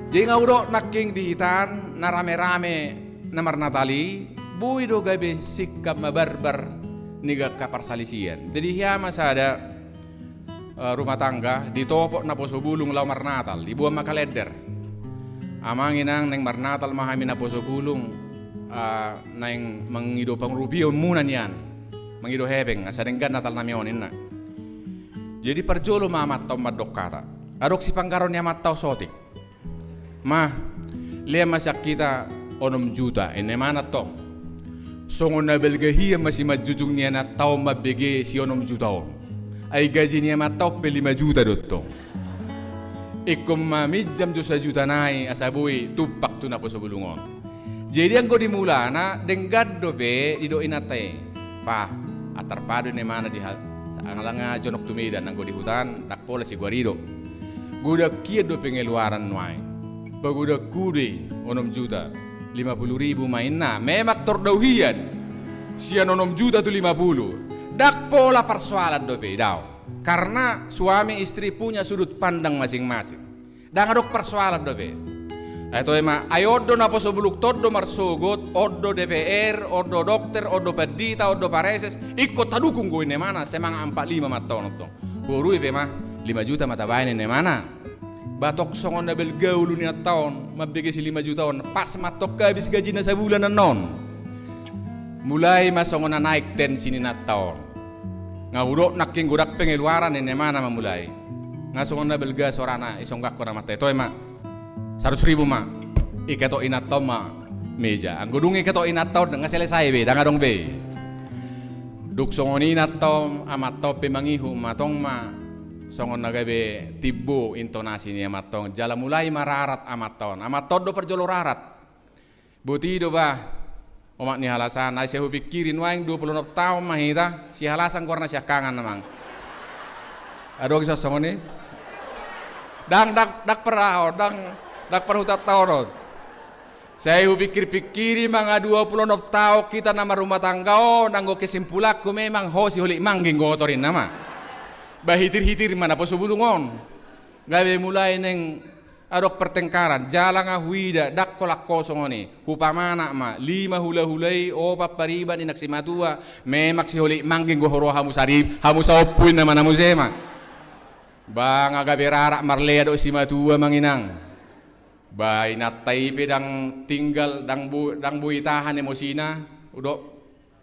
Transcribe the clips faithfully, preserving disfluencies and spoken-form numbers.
Jadi nga hudok nangkin di hita na rame-rame na marnatal i, boi do gabe singkat mabarbar ni angka parsalisian. Jadi hea ma sada, eh, rumah tangga ditopot naposo bulung laho marnatal, diboan ma kalender. Amang inang, naeng marnatal ma hami naposo bulung, eh, naeng mangido pangurupion muna nian, mangido hepeng asa denggan Natal nami on, ninna. Jadi parjolo ma amanta on mandok hata. Adong sipanggaron ni amanta on saotik. Ma, lehon ma sian hita onom juta, ninna imana tong. Songon na balga hian ma simanjujung ni inanta on mambege si onom juta on. Ai gaji ni amanta on pe lima juta do tong. Ingkon ma minjam jo sajuta nai asa boi tumpak tu naposo bulung on. Jadi anggo di mulana denggan dope didok inanta i. Pa, antar pa do, ninna imana, di hal-, alana jonok tu Medan, anggo di huta an ndang pola sigoari do. Godang hian do pengeluaran nuaeng. Pagodanghu do i onom juta lima puluh ribu ma, ninna. Memang tor dao hian sian onom juta tu lima puluh. Ndang pola parsoalan dope, dao. Karena suami istri punya sudut pandang masing-masing. Ndang adong parsoalan dope. Ai toe ma, ai on do naposo bulung on do marsogot, on do D P R, on do dokter, on do pandita, on do pareses, ingkon tadukung do, ninna imana, semangat empat lima ma tong tong. Boru i pe ma, lima juta ma tabaen, ninna imana. Ba tong songon na balga ulu ni inanta on mambege si lima juta on, pas ma tong habis gajina sabulan annon. Mulai ma songon na naek tensi ni inanta on. Nga hudok nangkin godang pengeluaran, ninna imana mamulai. Nga songon na balga sorana isonggakkon amanta i, toe ma. Saratus ribu ma. Iketok inanta on ma meja. Anggo dung iketok inanta on nga selesai be, ndang adong be. Dung songon i inanta on, amanta on pe mangihut ma tong ma. Songon na gabe timbo intonasi ni amanta on. Jala mulai ma rarat amanta on. Amanta on do parjolo rarat. Boti do ba, omak ni halasan, ai sai hupingkiri nuaeng dua puluh onom taon ma hita, si halasan goarna siangkangan amang. Adong i songon i? Ndang, ndang, ndang par aha on, ndang, ndang par huta taon on. Sai hupingkir-pingkiri ma nga dua puluh onom taon hita na marrumah tangga on, anggo kesimpulanku memang ho si holik mangging do torinna ma. Ba hitir-hitir ma naposo bulung on. Gabe mulai naeng adong pertengkaran, jala nga huida, ndang holan ho songon i. Hupamanak ma, lima hula-hula i, opat pariban, inang simatua, memang si holik mangging do huroha hamu sarib-, hamu saompu, ninna imana muse ma. Ba nga gabe rarat marlea dohot simatua, amang inang. Ba inanta i pe ndang tinggal, ndang bo-, ndang boi tahan emosina, hudok,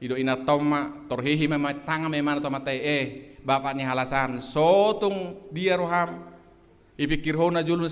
didok inanta on ma, tor hehe ma, manang tangan ma imana tu amanta i, eh, bapak ni halasan, so tung dia roham, ipingkirhon na jolo